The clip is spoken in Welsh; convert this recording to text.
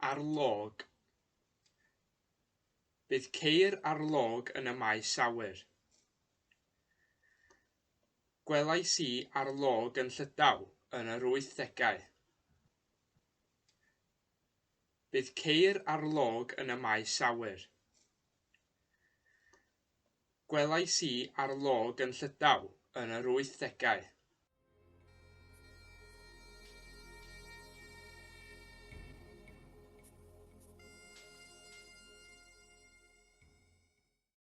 Ar log. Bydd ceir ar log yn y maes awyr. Gwelais i ar log yn Llydaw yn yr wythdegau. Bydd ceir ar log yn y maes awyr. Gwelais i ar log yn Llydaw yn yr wythdegau.